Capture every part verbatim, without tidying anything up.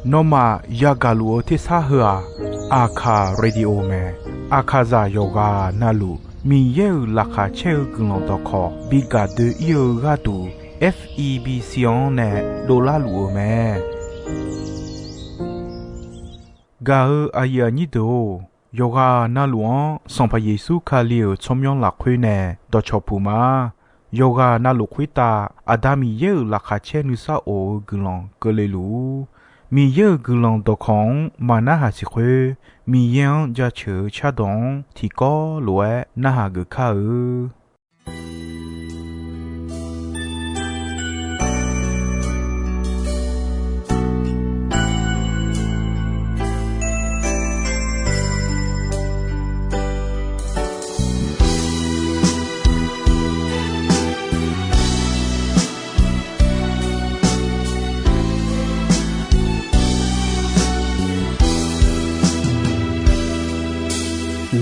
Nawmaf yagaq luf-eu tersar heu-aq, Aqkaq Radio mae. Aqkaqzaq yawqghaq navluf Miqyaer-euq laqkhaq caer-eu guiqlanq dawqkawq bi gaq doe-ir-eu gharduq, F E B C-anr nae dovlar luf-eu mae. Gaq-eu aqyuif aqnyir deuq-or, yawqghaq navluf-anr Sanqpaq Yeqsur Kali-euq tsawrmyanr lafkhoer nae dawqcawq puq ma. Yawqghaq navluf khoertav Aqda Miqyaer-euq laqkhaq caer nuisar of-eu guiqlanq keuvle luf-ur. Miqyaer-euq guiqlanq dawqkawq-anr maqnarhaq siq khoer, Miqyaer-anr jaceuq-eu cardawq-anr tiqkawv lof-aer narhaq geuf kar-eu.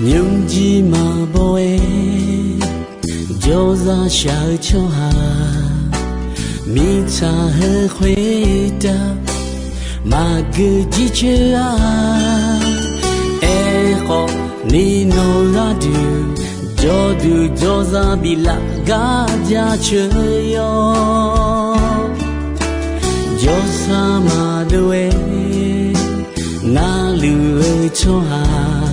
Nymrjir maqbaw-aer jawrzaq shaq-eu tsawrhaq, mirtsaq heu khoertav maqgeu jircoer-a. Aerkhawf, ni nawq gharduq jawrduq jawrzaq biflaf gar jaceuq yawr. Jawrsar maqdov-aer narluf-eu tsawrhaq,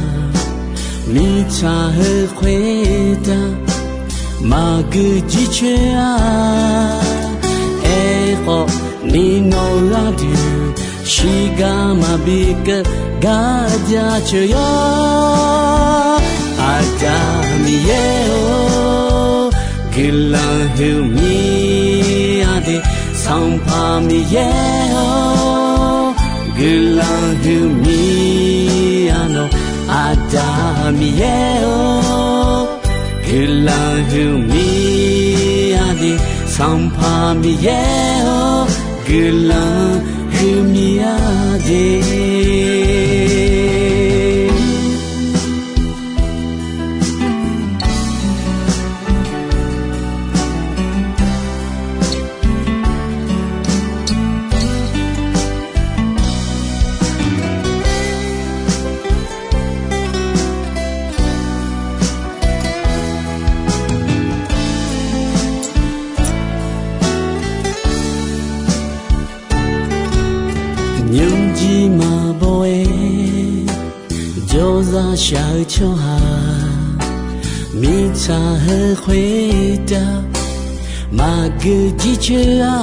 mirtsaq heu khoertav maqgeu jircoer-a. Aerkhawf, ni nawq gharduq shiqgar maqbi keuv gar jaceuq yawr. Aqda Miqyaer-or, guiqlanq huiqmya de. Sanqpaq Miqyaer-or, guiqlanq huiqmya nawq. Aqda Miqyaer-or, guiqlanq huiqmya de. Sanqpaq Miqyaer-or, guiqlanq huiqmya de. Nymrjir maqbaw-aer jawrzaq shaq-eu tsawrhaq, mirtsaq heu khoertav maqgeu jircoer-a.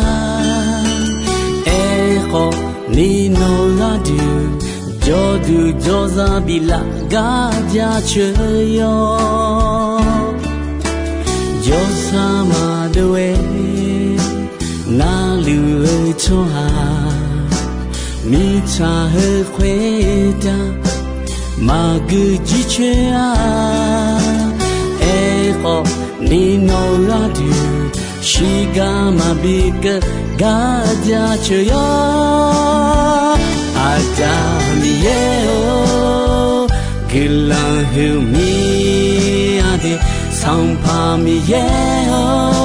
Aerkhawf, ni nawq gharduq jawrduq jawrzaq biflaf gar jaceuq yawr. Jawrsar maqdov-aer narluf-eu tsawrhaq, mirtsaq heu khoertav maqgeu jircoer-a. Aerkhawf, ni nawq gharduq shiqgar maqbi keuv gar jaceuq yawr. Aqda Miqyaer-or, guiqlanq huiqmya de. Sanqpaq Miqyaer-or,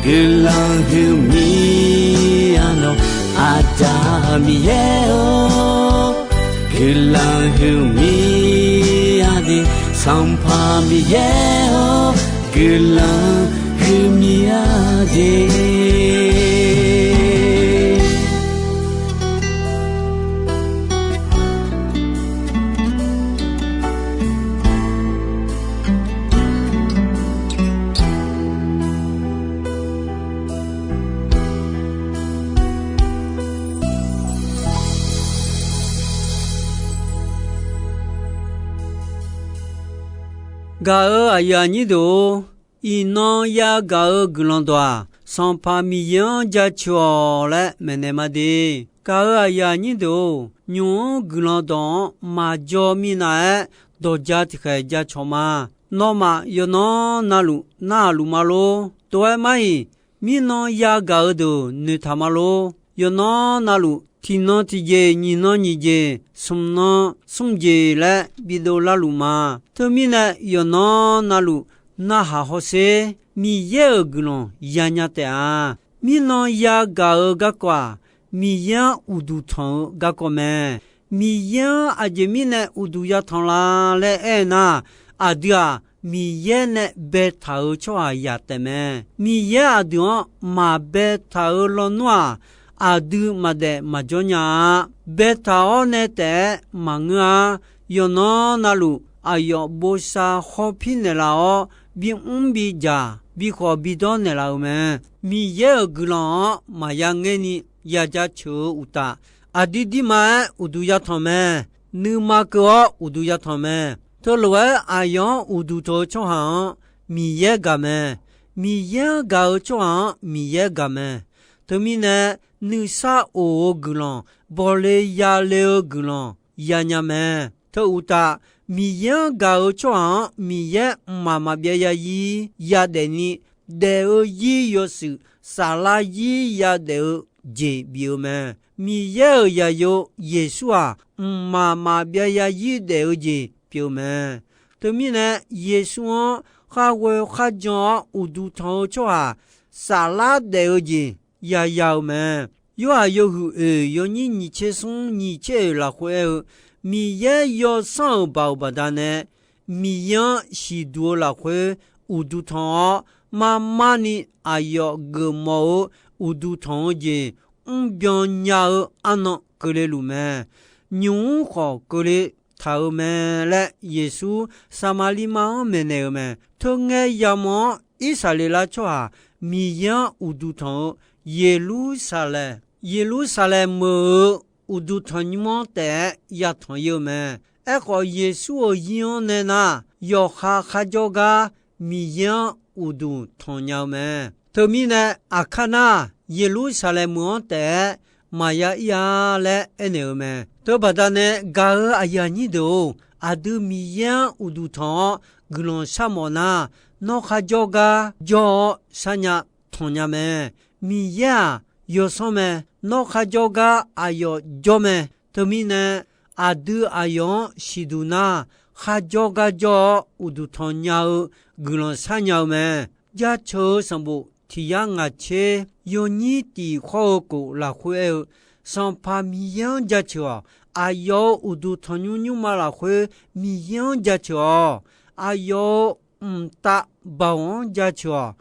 guiqlanq huiqmya nawq. Aqda Miqyaer-or, guiqlanq huiqmya de. Sanqpaq Miqyaer-or, guiqlanq huiqmya de. Gaq-euq aqyuif aqnyir deuq-or, iqnan yagaq-eu guiqlanq dawq-aq, Sanqpaq Miqyaer-anr jaceuq-awq laer maeqnaeq ma de. Gaq-euq aqyuif aqnyir deuq-or, nymq-mr guiqlanq dawq-anr maqjaw minav-aer dawq ja tiqkhaeq jacawq ma. Nawmaf yawqnan navluf narhaq luf ma lor. Tov-aer mar-iq, mirnan yagaq-eu deuq noeqtaq ma lor. Yawqnan navluf tiqnan tiqjeq, nyiqnan nyiqjeq, smqnan smrjeq laer bidov larluf ma. Teumirnae yawqnan navluf narhaq hawsher. Miqyaer-euq guiqlanq yanya taef-a. Mirnan yagaq-eu garkawv-aq, Miqyaer-anr uqduq tanq-eu garkawv mae. Miqyaer-anr aqjeq mirnae uqduq yatanq la laer aer nar, aqdui-aq, Miqyaer nae baetaq-euq tsawrhaq yaq taef mae. Miqyaer aqdui-anr maqbaetaq-euq lawnmr-aq, aqdui maqdaef maqjawr nya-a. Baetaq-awr nae taef-aer maqngeur-a. Yawqnan navluf aqyawf bosav hawpir naeqlaf-awr, bimr bidzaq bikhawf bidawr naeqlaf-euq mae. Miqyaer-euq guiqlanq-anr maqya ngaerni yajaceuq-eu uqtaf, aqdir dirma-aer uqduq yatanq mae. Nuima keuv-awr uqduq yatanq mae. Teulof-aer aqyawf-anr uqduq tanq-eu tsawrhaq-anr Miqyaer gaq mae. Miqyaer-anr gaq-eu tsawrhaq-anr Miqyaer gaq mae. Teumirnae, nuisar of-eu guiqlanq, bawqle yale-eu guiqlanq yanya mae. Teu uqtaf, Miqyaer-anr gaq-eu tsawrhaq-anr Miqyaer mqmaq maqbyav ya zir yadaef ni, daef-eu zir yawshuif saflar zir yadaef-eu jeq bif-eu mae. Miqyaer-euq zaqyo Yeqsur-aq, mqmaq maqbyav ya zir daef-eu jeq pyeuf-eu mae. Teumirnae, Yeqsur-anr khar ghoe kharjan-awr uqduq tanq-eu tsawrhaq saflar daef-eu jeq yaya-eu mae. Yorhaq yawhuiq oeq yawnyir nyiq tser smr nyiq tser oeq lafkhoer aer-eu, Miqyaer yawsanr-euq baoq baqdanae, Miqyaer-anr siqduq-eu lafkhoer uqduq tanq-awr, marmarni aqyawf geufmawf-eu uqduq tanq-eu jeq mrbyan nya-eu arnan keuvle luf mae. Nymq mr khawf keuvle taq-euq mae laer Yeqsur Saqmaqliv ma-anr maeqnaeq-euq mae. Teungae yamawr-anr Irsaqleqlav tsawrhaq Miqyaer-anr uqduq tanq-eu Yeqlursaqlaeq, Yeqlursaqlaeq meuq-eu uqduq tanq nymr-anr taef-aer yatanq ir-eu mae. Aerkhawf, Yeqsur-euq zir-anr nae nar, yawqha kharjawr gar Miqyaer-anr uqduq tanq nya-eu mae. Teumirnae, aqkar nar, Yeqlursaqlaeq meuq-anr taef-aer maqya ir-a laer aernaeq-eu mae. Teubaqda nae gaq-euq aqyuif aqnyir deuq-or, aqdui Miqyaer-anr uqduq tanq-awr guiqlanq sharmawf nar, nawr kharjawr gar jawr-awr sharnya tanq nya mae. Miqyaer-aq, yawsanr mae. Nawr kharjawr gar aqyawf jawr mae. Teumirnae, aqdui aqyawf-anr siqduq nar, kharjawr gar jawr-awr uqduq tanq nya-eu guiqlanq sharnya-eu mae. Jaceuq-eu sanqbof tiq yar ngaq tser yawnyir tiq khawr-eu kof lafkhoer aer-eu, Sanqpaq Miqyaer-anr jaceuq-awq. Aqyawf-euq uqduq tanqnymr nymrma lafkhoer Miqyaer-anr jaceuq-awq. Aqyawf-euq mqtav baoq-anr jaceuq-awq.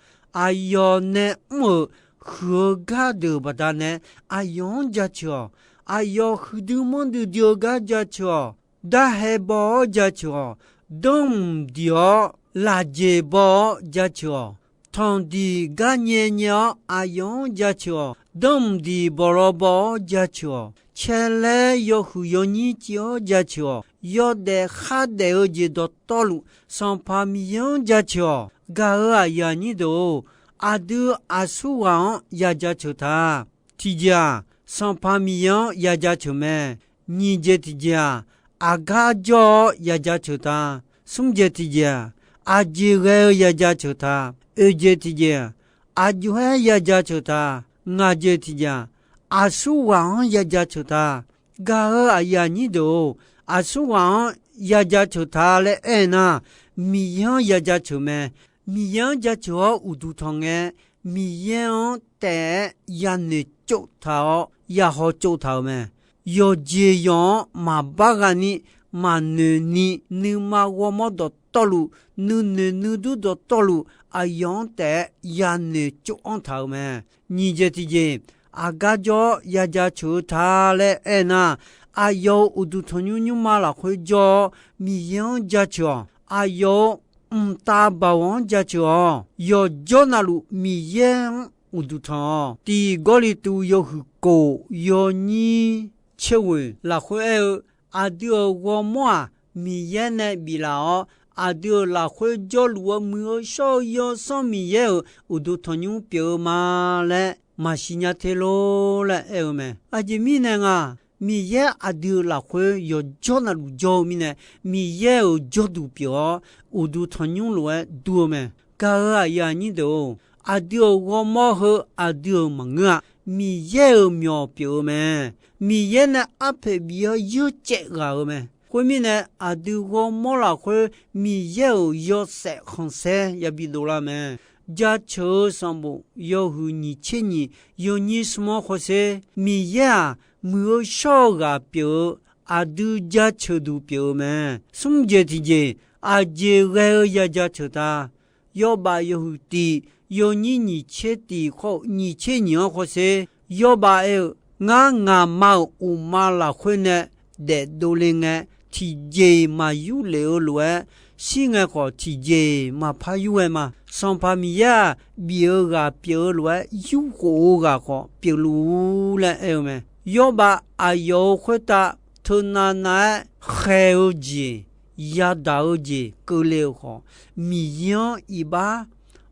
Aqyawf nae mr-euq huiq-eu gardeuq baqdanae aqyawf-anr jaceuq-awq. Aqyawf huiqdui manrdui dui-eu gar jaceuq-awq. Darhae baw-awr jaceuq-awq. Danrmq diq-awr lafjeq baw-awr jaceuq-awq. Tanqdiq gar nyae nyae-awr aqyawf-anr jaceuq-awq. Danrmq diq bawqlaw baw-awr jaceuq-awq. Caelaer yawhuiq yawnyir civ-awr jaceuq-awq. Yawdaef khardaef-eu jeq dawqtawvluf, Sanqpaq Miqyaer-anr jaceuq-awq. Gaq-euq aqyuif aqnyir deuq-or, aqdui aqsurghaq-anr yajaceuq ta. Tiqjeq-aq, Sanqpaq Miqyaer-anr yajaceuq mae. Nyiq jeq tiqjeq-aq, aqgar jawr-awr yajaceuq ta. Smr jeq tiqjeq-aq, aqjeq ghae-eu yajaceuq ta. Oeq jeq tiqjeq-aq, aqjox-aer yajaceuq ta. Ngaq jeq tiqjeq-aq, aqsurghaq-anr yajaceuq ta. Gaq-euq aqyuif aqnyir deuq-or, aqsurghaq-anr yajaceuq ta laer aer nar, Miqyaer-anr yajaceuq mae. Miqyaer-anr jaceuq-awr uqduq tanq ngae, Miqyaer-anr taef-aer yanoeq tsovtaq-awr yahaw tsovtaq-euq mae. Yawqjeq yawq-anr maqbar ghaq ni, maqnoeq ni, nuima ghawrmawr dawqtawvluf, nuinoeq nuidur dawqtawvluf, aqyawf-anr taef-aer yanoeq tsov-anr taq-euq mae. Nyiq jeq tiqjeq, aqgar jawr-awr yajaceuq-eu ta laer aer nar, aqyawf-euq uqduq tanqnymr nymrma lafkhoer jawr-awr Miqyaer-anr jaceuq-awq. Aqyawf-euq mqtav baoq-anr jaceuq-awq. Yawqjawr navluf Miqyaer-anr uqduq tanq-awq. Tiq Gawrliqtu yawhuiq kof yawnyir tser ghoeq lafkhoer aer-eu, aqdui-euq ghawrmawr-aq, Miqyaer nae biflaf-awr, aqdui-euq lafkhoer jawrluf-eu muiq-eu shawr-eu Yawsanr Miqyaer-euq uqduq tanqnymr pyeuf-eu ma laer maqsiq nya te lor laer aer-eu mae. Aqjeq mirnae nga, Miqyaer aqdui-euq lafkhoer yawqjawr navluf jawr-eu mirnae, Miqyaer-euq jawrduq pyeuf-awr, uqduq tanqnymr lof-aer dur-eu mae. Gaq-euq aqyuif aqnyir deuq-or, aqdui-euq ghawrmawr heu aqdui-euq maqngeur-a. Miqyaer-euq myawq pyeuf-eu mae. Miqyaer nae arpoeq bif-awr yeur caev ghaq-eu mae. Khoermirnae, aqdui ghawrmawr lafkhoer Miqyaer-euq yawshaef khanqsaer yabi dovlar mae. Jaceuq-eu sanqbof yawhuiq nyiq tser nyiq yawnyir smr-anr hawsher, Miqyaer-aq, muiq-eu shawr-eu ghaq pyeuf-eu aqdui jaceuq duq pyeuf-eu mae. Smr jeq tiqjeq, aqjeq ghae-eu ya jaceuq ta. Yawbav yawhuiq tiq yawnyir nyiq tser tiq khawr-eu nyiq tser nyiq-anr hawsher, Yawbav aer-eu, Ngar, ngaqma-euq uqma lafkhoer nae daefdov le ngae, tiqjeq-iq maq yurlef-eu lof-aer, shir ngae khawf tiqjeq-iq maqpar yur ghae ma. Sanqpaq Miqyaer-aq, bif-eu ghaq pyeuf-eu lof-aer, yurkhof-eu ghaq khawf pyeufluf-ur laer aer-eu mae. Yawbav aqyawf-euq khoertav teunav nav-aer khaeq-eu jeq, yadaq-eu jeq keuvle-euq khawf, Miqyaer-anr iqbax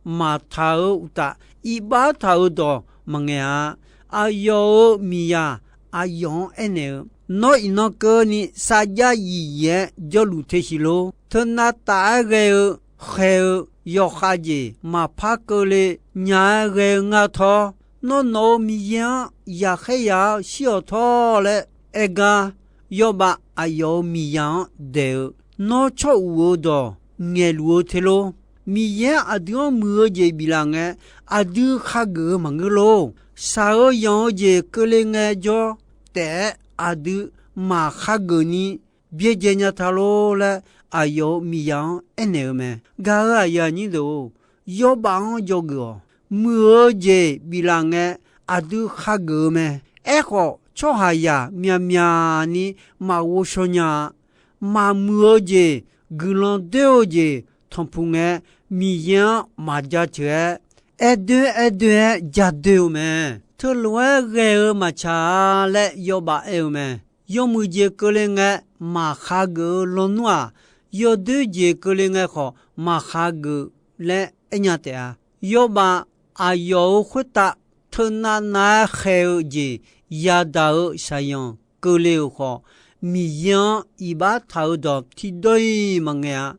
maqtaq-eu uqtaf, iqbax taq-eu dawq maqngaeq-a. Aqyawf-euq miqzaq aqyawf-anr aernaeq-eu, Nawr iqnan keuvni sarjax yif yif-aer jawrluf te siq lor. Teunav taf-aer ghae-eu khaeq-eu yawkhav jeq maqpar keuvle nya-aer ghae-eu ngar tawr, nawr nawq-euq Miqyaer-anr yaqkhaer yaq-awr shir-awq tawr laer aer gar, Yawbav aqyawf-euq miqzaq-anr daeq-eu, Nawr tsawr uq-eu dawq ngaeqluf-eu te lor. Miqyaer aqdui-anr muiq-eu jeq biflaf ngae, aqdui khageuf-eu maqngeur lor. Shaq-eu yanq-eu jeq keuvle ngaejawr taef-aer aqdui maq khageuf ni byaerdzae nya ta lor laer, aqyawf-euq miqzaq-anr aernaeq-eu mae. Gaq-euq aqyuif aqnyir deuq-or, Yawbav-anr dzawgeuf-awq. Muiq-eu jeq biflaf ngae, aqdui khageuf-eu mae. Aerkhawf, tsawrhaqzaq myaqmyaq ni maqghov shaw nya-a. Maqmuiq-eu jeq, guiqlanq doer-eu jeq tanqpuq ngae, Miqyaer-anr maq jaceuq-aer, aer doer aer doer-aer ja doe-eu mae. Teulof-aer ghae-eu maqtsaq-a laer Yawbav aer-eu mae. Yawmuiq jeq keuvle ngae, maq khageuf-eu lawnmr-aq, yawdoer jeq keuvle ngae khawf maq khageuf laer aernya taef-a. Yawbav aqyawf-euq khoertav teunav nav-aer khaeq-eu jeq yadaq-eu shaqzanq keuvle-euq khawf, Miqyaer-anr iqbax taq-eu dawq tiqdawr-iq maqngaeq-a.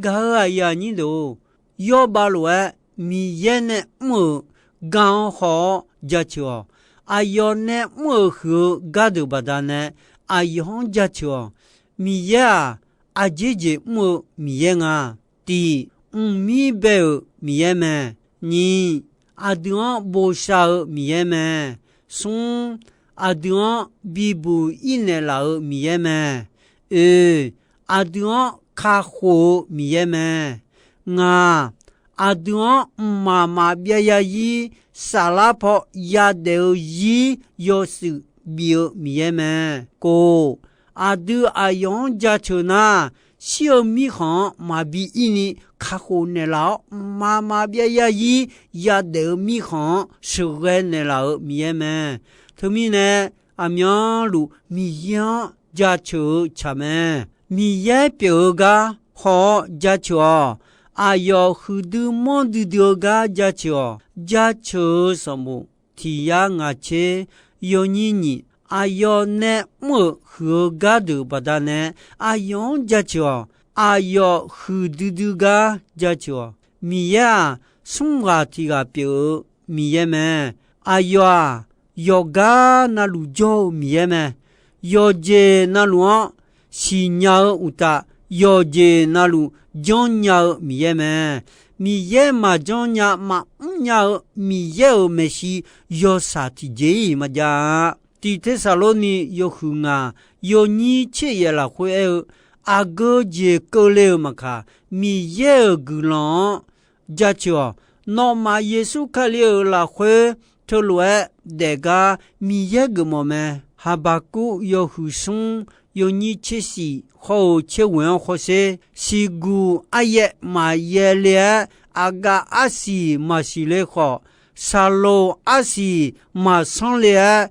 Gaq-euq aqyuif aqnyir deuq-or, Yawbav lof-aer Miqyaer nae mr-euq gar-anr haw-awr jaceuq-awq. Aqyawf nae mr-euq huiq-eu gardeuq baqdanae aqyawf-anr jaceuq-awq. Miqyaer-aq, aqjeq jeq mr-eu Miqyaer nga. Tiq, mqmir bae-euq Miqyaer mae. Nyiq, aqdui-anr bosav-eu Miqyaer mae. Smr, aqdui-anr bibuq ir naeqlaf-euq Miqyaer mae. Oeq, aqdui-anr kakhof-eu Miqyaer mae. Ngaq, aqdui-anr mqmaq maqbyav yarzir saflar paw yadaef-eu zir yawshuif bif-eu Miqyaer mae. Kof, aqdui aqyawf-anr jaceuq nar, shir-eu mirkhanq-anr maqbi ir ni kakhof naeqlaf-awr, mqmaq maqbyav yarzir yadaef-eu mirkhanq-anr sheuqghae naeqlaf-euq Miqyaer mae. Teumirnae, aqmyanluf Miqyaer-anr jaceuq-eu tsaq mae. Miqyaer pyeuf-eu gar haw-awr jaceuq-awq. Aqyawf huiqdui manrdui dui-eu gar jaceuq-awq. Jaceuq-eu sanqbof tiq yar ngaq tser yawnyir nyiq, aqyawf nae mr-euq huiq-eu gardeuq baqdanae aqyawf-anr jaceuq-awq. Aqyawf huiqdui dui gar jaceuq-awq. Miqyaer-aq, smr ghaq tiq ghaq pyeuf-eu Miqyaer mae. Aqyawf-aq, yawqgar navluf jawr-eu Miqyaer mae. Yawqjeq navluf-anr siqnya-eu uqtaf, yawqjeq navluf janrnya-eu Miqyaer mae. Miqyaer maqjanr nya maqmr nya-eu Miqyaer-euq maeqshi yawshaq tiqjeq-iq maqjav-a. Tiq Tersaqlorni yawhuiq ngaq yawnyir tser yaef lafkhoer aer-eu, aqgeu jeq keuvle-euq maqkaq, Miqyaer-euq guiqlanq-anr jaceuq-awq. Nawmaf Yeqsur Kali-euq lafkhoer teulof-aer daefgar Miqyaer geufmawf mae. Haqbaqkuv yawhuiq smr yawnyir tser shif hawr-eu tser ghoeq-anr hawsher. Siqguq aryaev maqyaev le-aer, aqgaf arsiq maqsiq le khawf, saqloq arsiq maqsanr le-aer,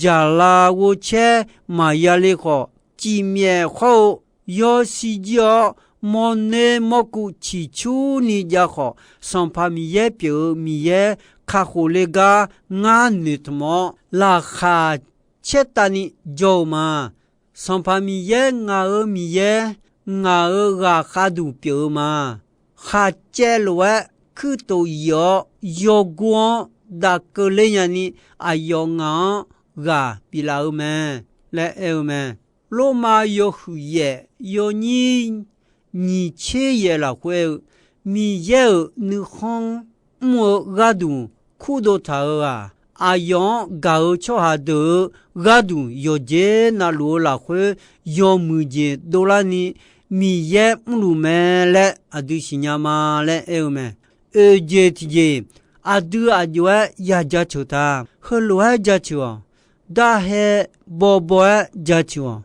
jaqlaf ghovcaer maqya le khawf, cifmyaef hawr-eu yawshuif jir-awr, mawrner mawrkuv ciqcurni jav khawf, Sanqpaq Miqyaer pyeuf-eu Miqyaer kakhof le gar ngar noeqtmq-awr, laqkhaq caertavni jawr-eu ma. Sanqpaq Miqyaer, ngaq-euq Miqyaer, ngaq-euq ghaqkhav duq pyeuf-eu ma. Khaqcaev lof-aer kuirtof yif-awr yawgor-anr dav keuvler nyani, aqyawf ngaq-anr ghaq biflaf-eu mae laer aer-eu mae. Lormav yawhuiq yaef yawnyir nyiq tser yaef lafkhoer-eu, Miqyaer-euq nuikhanr mr-eu gharduq kurdov taq-euq-aq, aqyawf-anr gaq-eu tsawrhaq deuq-euq gharduq yawqjeq navluf-eu lafkhoer yawmuiq jeq dovlarni Miqyaer mrluf mae laer aqdui siqnya ma laer aer-eu mae. Oeq jeq tiqjeq, aqdui aqjox-aer ya jaceuq ta. Heulof-aer jaceuq-awq. Darhae bawbaw-aer jaceuq-awq.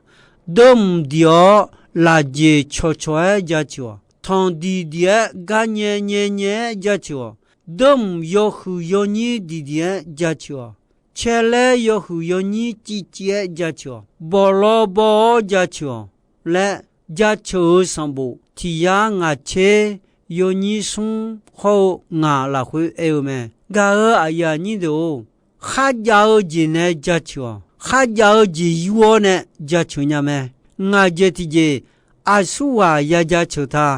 Deuvmq diq-awr lafjeq cawqcawq-aer jaceuq-awq. Tanqdiq diq-aer garnyae nyaenyae-aer jaceuq-awq. Deuvmq yawhuiq yawnyir diqdiq-aer jaceuq-awq. Caelaer yawhuiq yawnyir civciv-aer jaceuq-awq. Bawqlaw baw-awr jaceuq-awq laer, jaceuq-euq sanqbof tiq yar ngaq tser yawnyir smr hawr-eu ngaq lafkhoer aer-eu mae. Gaq-euq aqyuif aqnyir deuq-or, kharjav-eu jeq nae jaceuq-awq. Kharjav-eu jeq yur-awr nae jaceuq nya mae. Ngaq jeq tiqjeq, aqsurghaq ya jaceuq ta.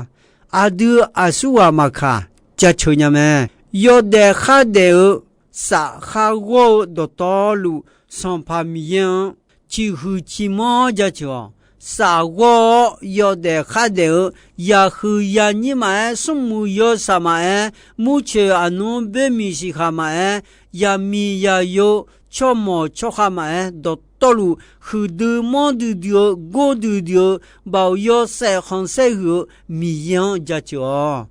Aqdui aqsurghaq maqkaq, jaceuq nya mae. Yawdaef khardaef-eu saf kharghawr-eu dawqtawvluf, Sanqpaq Miqyaer-anr ciqhuiq ciqmanr-anr jaceuq-awq. Saf ghawr-awr yawdaef khardaef-eu, yaqhuiq yanyir maqaer, smrmuiq yawsaq maqaer, murcoeq aqnmr boermiq siqkhaq maqaer, yaqmiq yaqyo tsawrmawq tsawrkhav maqaer, dawqtawvluf huiqdui manrdui dui-eu gordui dui-eu, baoq yawshaef khanqsaer huiq-eu Miqyaer-anr jaceuq-awq.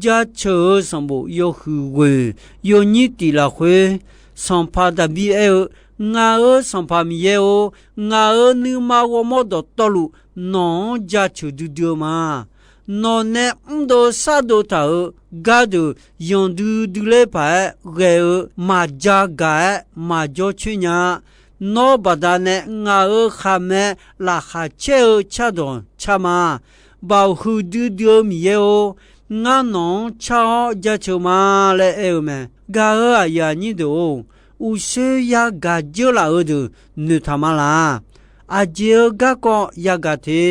Jaceuq-euq sanqbof yawhuiq ghoeq yawnyir tiq lafkhoer, sanqpaq Daqbir aer-eu, Ngaq-euq Sanqpaq Miqyaer-or, ngaq-euq nuima ghawrmawr dawqtawvluf nawq-anr jaceuq duidui-eu ma. Nawq nae mrdov shardov taq-euq gardeuq yanqdui duiler paq-aer ghae-eu maqja gaq-aer maqjawr coer nya-a. Nawr baqdanae ngaq-euq khaqmae laqkhaq caer-eu cardawq car ma. Baoq huiqdui dui-eu Miqyaer-or, ngar nawq-anr car-awr jaceuq ma laer aer-eu mae. Gaq-euq aqyuif aqnyir deuq-or, uqshoe yagaq dzeur laf-eu deuq noeqtaq ma laq. Aqjeq-eu garkawv yagaq te.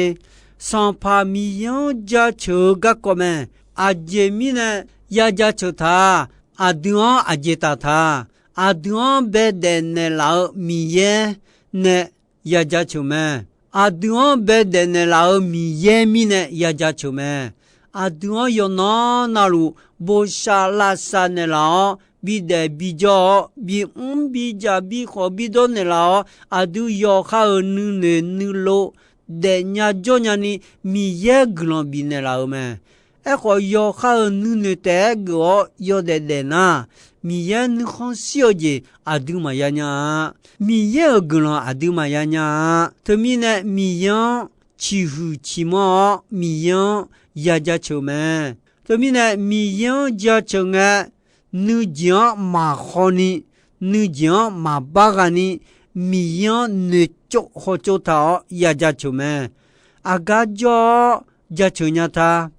Sanqpaq Miqyaer-anr jaceuq-eu garkawv mae. Aqjeq mirnae ya jaceuq ta. Aqdui-anr aqjeq taf ta. Aqdui-anr baedaef naeqlaf-eu Miqyaer nae ya jaceuq mae. Aqdui-anr baedaef naeqlaf-eu Miqyaer mirnae ya jaceuq mae. Aqdui-anr yawqnan navluf boshaq lavsav naeqlaf-awr, bidaef bijawr-awr, bimr bijaq bikhawf bidawr naeqlaf-awr, aqdui yawqha-euq nuinoeq nuilov daefnya jawrnya ni Miqyaer guiqlanq bifnaeq laf-euq mae. Aerkhawf, yawqha-euq nuinoeq taef-aer geuf-awr yawdaef daef nar, Miqyaer nuikhanr shir-eu jeq aqdui maqya nya-a. Miqyaer-euq guiqlanq aqdui maqya nya-a. Teumirnae, Miqyaer-anr ciqhuiq ciqmanr-awr, Miqyaer-anr ya jaceuq mae. Teumirnae, Miqyaer-anr jaceuq ngae, nuijeq-anr maqkhawni, nuijeq-anr maqbar ghaq ni, Miqyaer-anr noeqtsov hawtsov taq-awr ya jaceuq mae. Aqgar jawr-awr jaceuq nya ta.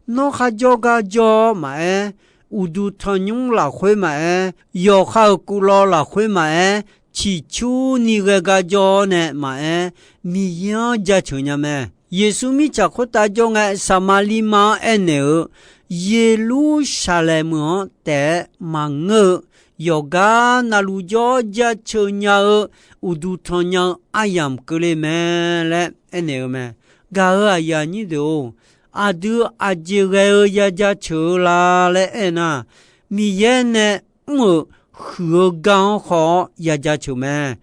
Nawr kharjawr gar jawr-awr maqaer, uqduq tanqnymr lafkhoer maqaer, yawqha-euq kuvlawv lafkhoer maqaer, ciqcurni ghae gar jawr-awr nae maqaer, Miqyaer-anr jaceuq nya mae. Yeqsur mirtsaq khoertav jawr ngae, Saqmaqliv ma-anr aernaeq-eu, Yeqlursaqlaeq meuq-anr taef-aer maqngeur-eu, yawqgar navluf jawr-awr jaceuq nya-eu, uqduq tanq nya-eu aryamq keuvle mae laer aernaeq-eu mae. Gaq-euq aqyuif aqnyir deuq-or, aqdui aqjeq ghae-eu ya jaceuq-eu la laer aernar, Miqyaer nae mr-euq huiq-eu gar-anr khawf-awr ya jaceuq mae.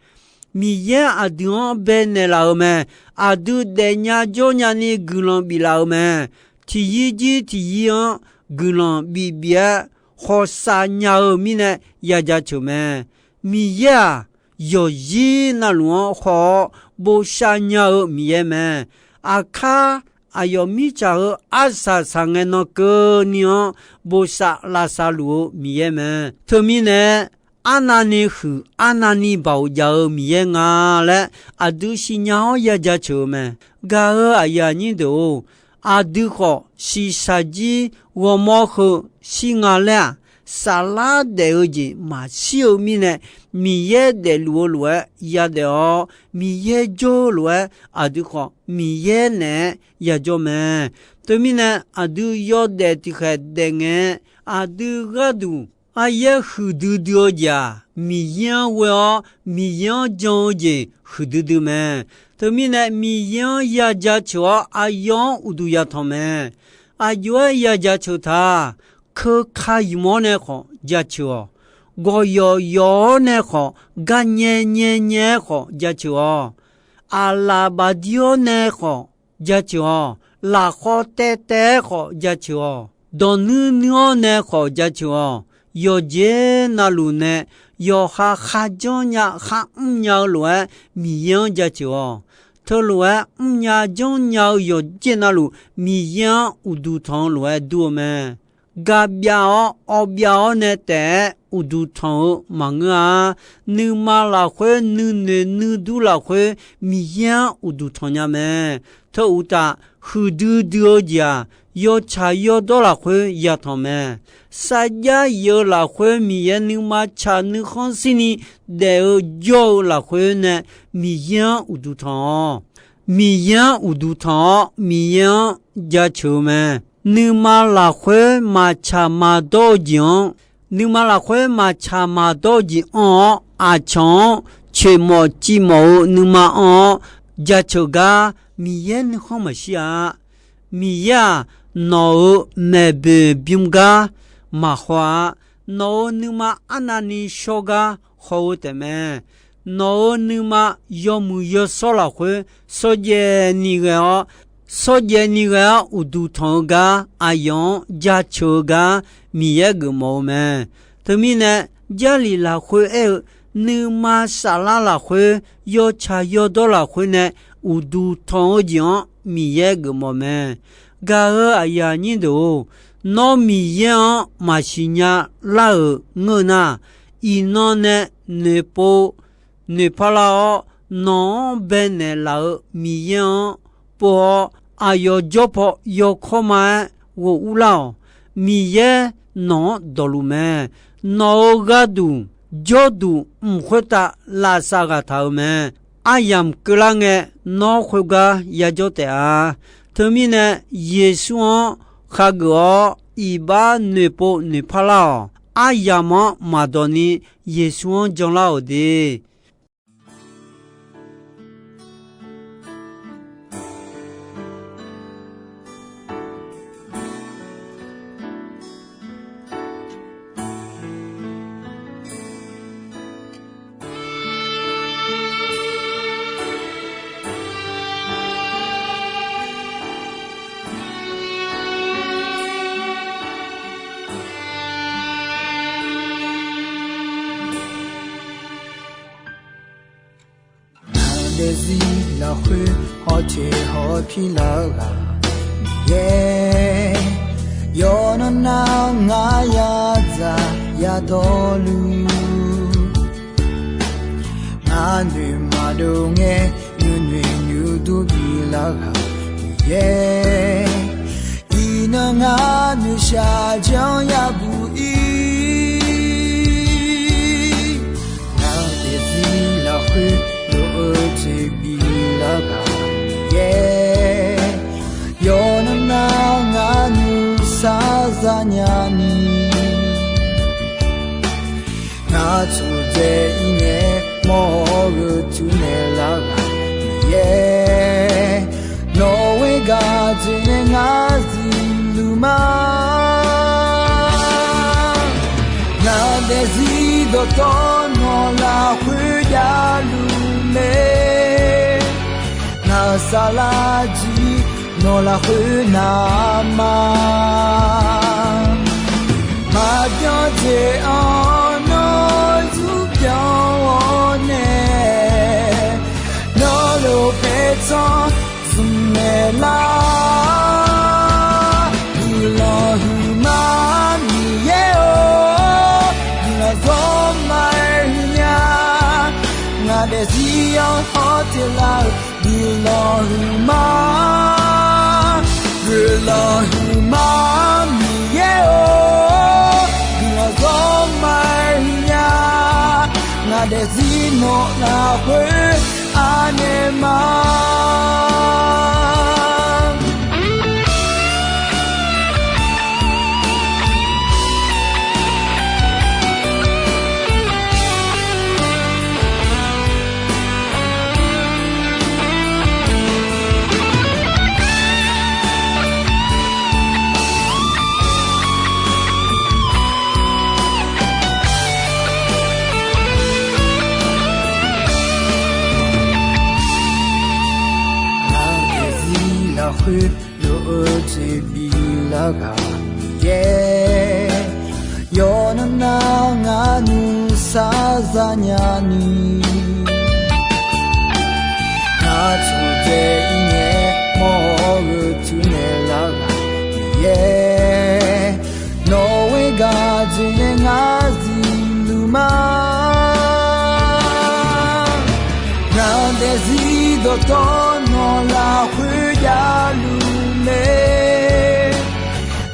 Miqyaer aqdui-anr baenaeq laf-eu mae. Aqdui daefnya jawrnya ni guiqlanq biflaf-eu mae. Tiqyir jir tiqyir-anr guiqlanq bif bif-aer khawsav nya-eu mirnae ya jaceuq mae. Miqyaer-aq, yawqzir navluf-anr khawf-awr bosav nya-eu Miqyaer mae. Aqkar aqyawf mirtsaq-euq arsaq saqngae nan keuvni-anr bosav lavsav luf-eu Miqyaer mae. Teumirnae, arnavni huiq arnavni baoq jav-eu Miqyaer nga laer aqdui siqnya-awr ya jaceuq-eu mae. Gaq-euq aqyuif aqnyir deuq-or, aqdui khawf shiqshaq jir ghawrmawr heu shir nga laer-aq, saflar daef-eu jeq maqshir-eu mirnae, Miqyaer daefluf-eu lof-aer yadaef-awr, Miqyaer jawr-eu lof-aer aqdui khawf Miqyaer naeq-aer yajawr mae. Teumirnae, aqdui yawdaef tiqkhaeq daef ngae, aqdui gharduq aryaer huiqdui dui-eu jeq-aq, Miqyaer-anr ghoe-awr Miqyaer-anr jan-eu jeq huiqdui dui mae. Teumirnae, Miqyaer-anr ya jaceuq-awr aqyawf-anr uqduq yatanq mae. Aqjox-aer ya jaceuq ta. keuka ymq-awr nae khawf jaceuq-awq. Gawqyawf yawf-awr nae khawf, garnyae nyaenyae-aer khawf jaceuq-awq. Aqlaf bafdir-awr nae khawf jaceuq-awq. Lafkhawv taev taev-aer khawf jaceuq-awq. Dawq nuir nuir-awr nae khawf jaceuq-awq. Yawqjeq navluf nae yawqha kharjanr nya kharmr nya-eu lof-aer Miqyaer-anr jaceuq-awq. Teulof-aer mrnya janrnya-eu yawqjeq navluf Miqyaer-anr uqduq tanq-eu lof-aer dur-eu mae. Gaqbyav-awr awvbyav-awr nae taef-aer uqduq tanq-eu maqngeur-a. Nuima lafkhoer nuinoeq nuidur lafkhoer Miqyaer-anr uqduq tanq nya mae. Teu uqtaf, huiqdui dui-eu jeq-aq, yawtsaq yawdawr lafkhoer yatanq mae. Sarjax yif-eu lafkhoer Miqyaer nuima tsaq nuikhanr shirni daef-eu jawr-eu lafkhoer nae Miqyaer-anr uqduq tanq-awq. Miqyaer-anr uqduq tanq-awr Miqyaer-anr jaceuq-eu mae. Nuima lafkhoer maqtsaq maqdawr-eu jeq-anr, nuima lafkhoer maqtsaq maqdawr-eu jeq anr-awr, aqcawq-anr coeqmawf civmawf-eu nuima anr-awr jaceuq gar Miqyaer nuikhanr maqshir-a. Miqyaer-aq, nawq-euq maeqboeq bym gar maqhaw-a. Nawq-euq nuima arnavni shawr gar haw-eu taefmae. Nawq-euq nuima yawmuiq yawshawr lafkhoer shawrjaev ni ghae-awr, shawrjaev ni ghae-awr uqduq tanq-eu gar aqyawf-anr jaceuq-eu gar Miqyaer geufmawf-eu mae. Teumirnae, Jarlif lafkhoer aer-eu, nuima saflar lafkhoer, yawtsaq yawdawr lafkhoer nae uqduq tanq-eu jeq-anr Miqyaer geufmawf mae. Gaq-eu aqyuif aqnyir deuq-or, nawr Miqyaer-anr maqsiq nya lar-euq ngeur nar, iqnan nae noeqpov noeqpar lar-awr, nawq-anr baenaeq laf-euq Miqyaer-anr pov-awr, aqyawf jawr paw yawkawr ma-aer ghof urlar-awq. Miqyaer nawq-anr dawqluf mae. Nawq-euq gharduq jawrduq mq khoertav lavsav ghaq taq-euq mae. Aryamq keuvlar ngae, nawr khoergar yajawr taef-a. Teumirnae, Yeqsur-anr khageuf-awr iqbax noeqpov noeqpar lar-awq. Aryamq-anr maqdawq ni Yeqsur-anr janlar-euq de. Ngaq daefzir lafkhoer hawteq hawpir lar-eu ghaq Miqyaer, yawqnan nar ngar yadzaq yadawrluf, ngar noeq maqdov ngae nuinoeq nuidur bilar ghaq Miqyaer, iqnan ngar noeqshaq janr yabuq ir. Ngaq daefzir lafkhoer lof-eu jeq bilar ghaq Miqyaer, yawqnan nar ngar nuisar zar nyani, ngar tmqdzae ir ngae mawr-awr gheu tmr naeq lar ghaq Miqyaer, nawq-euq gaq jeq nae ngar zifluf ma. Ngaq daefzir dawqtawvluf lafkhoer javluf mae, ngaq-euq saflar jir nawq lafkhoer navma. Maqbyan jeq-anr nawr zmq byan-awr nae, nawr lof paertsanr zmq naeq lar. Guiqlanq huiqma Miqyaer-or, guiqlanq zawr ma-aer huiqnya. Ngaq daefzir-anr hawteq lar-eu guiqlanq huiqma, guiqlanq huiqma Miqyaer-or, guiqlanq zawr ma-aer huiqnya. Ngaq daefzir nawq lafkhoer anaeq ma. Khoer lof-eu jeq biflar ghaq yaer, yawqnan nar ngar nuisar zanya ni. Ngar taqdaef ir ngae mawr-eu tuinaeq lar ghaq yaer, nawq ghoer gaq jeq nae ngar zifluf ma. Ngar daefzir dawqtawvluf nawq lafkhoer javluf mae.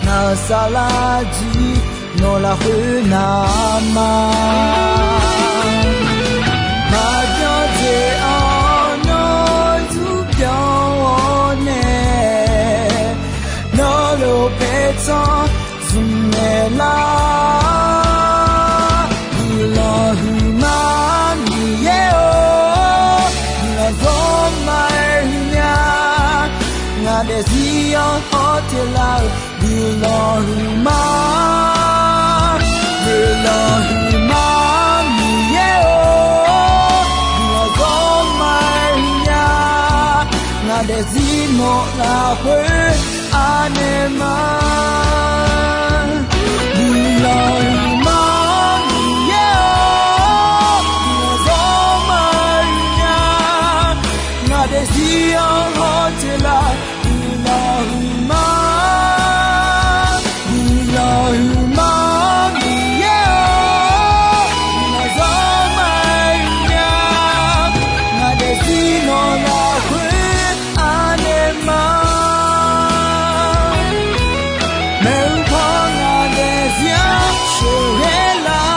Ngar saflar jir nawq lafkhoer navma. Maqbyan jeq-anr nawr zmq byan-awr nae, nawr lof paertsanr zmq naeq lar. Guiqlanq huiqma Miqyaer-or, guiqlanq zawr ma-aer huiqnya. Ngaq daefzir-anr hawteq lar-euq guiqlanq huiqma. Guiqlanq huiqma Miqyaer-or, guiqlanq zawr ma-aer huiqnya. Ngaq daefzir nawq lafkhoer anaeq ma. Guiqlanq huiqma Miqyaer-or, guiqlanq zawr ma-aer huiqnya. Ngaq daefzir-anr hawteq lar guiqlanq huiqma. Guiqlanq huiqma Miqyaer-or, guiqlanq zawr ma-aer huiqnya. Ngaq daefzir nawq lafkhoer anaeq ma. Maeqhu paw ngaq daefzir-anr sheuqghae lar.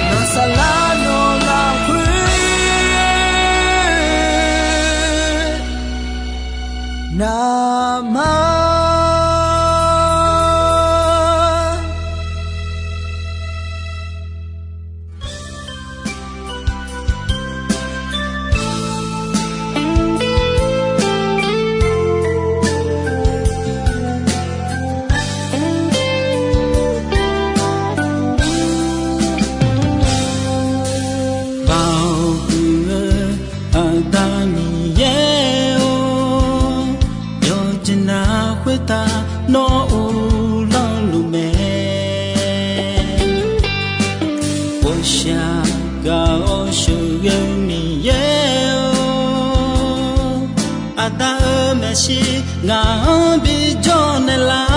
Ngar saflar nawq lafkhoer navma. Baoq huiq-eu Aqda Miqyaer-or, yawqjeq nar khoertav nawr uvlanr luf mae. Ghawqshaq gaq-awr sheuqghae-eu Miqyaer-or, Aqda-euq maeqshi ngaq-anr bijawr naeqlar.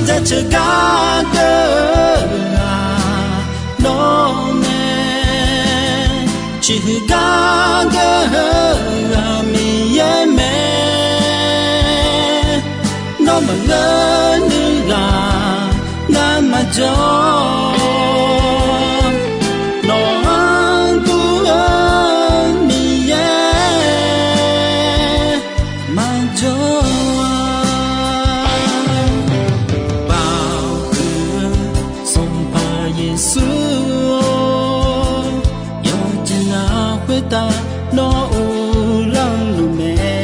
Jaceuq gar geur-eu ghaq nawr mae, ciqhuiq gar geur-eu ghaq Miqyaer mae. Nawr maqngeur nuir ghaq ngar maqjawr, nawq-anr dur-eu Miqyaer maqjawr-a. Baoq huiq-eu Sanqpaq Yeqsur-or, yawqjeq nar khoertav nawr uvlanr luf mae.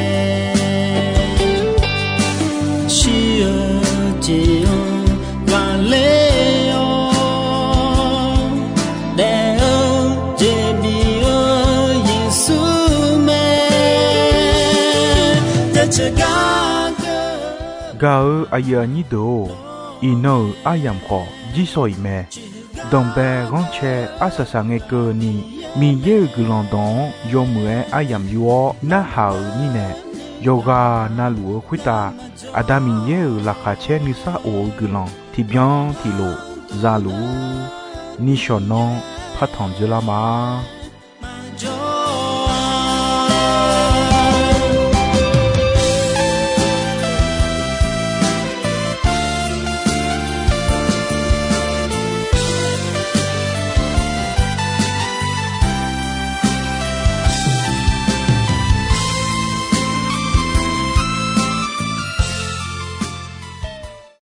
Shir-eu jeq-anr ghaqler-awr daef-eu jeq bif-eu Yeqsur mae. Jaceuq gar geur. Gaq-eu aqyuif aqnyir deuq-or, iqnan-euq aryamq khawf jirshaw iq mae. Danqbae ghanrcae arsaq saq ngae keuvni, Miqyaer-euq guiqlanq dawq-anr yawmuiq-aer aryamq yur-awr narhaq-euq mirnae, yawqghaq navluf-eu khoertav Aqda Miqyaer-euq laqkhaq caer nuisar of-eu guiqlanq tiqbyan tiqlof za luf-ur. Nishawq nanr partanq dzoerlar ma.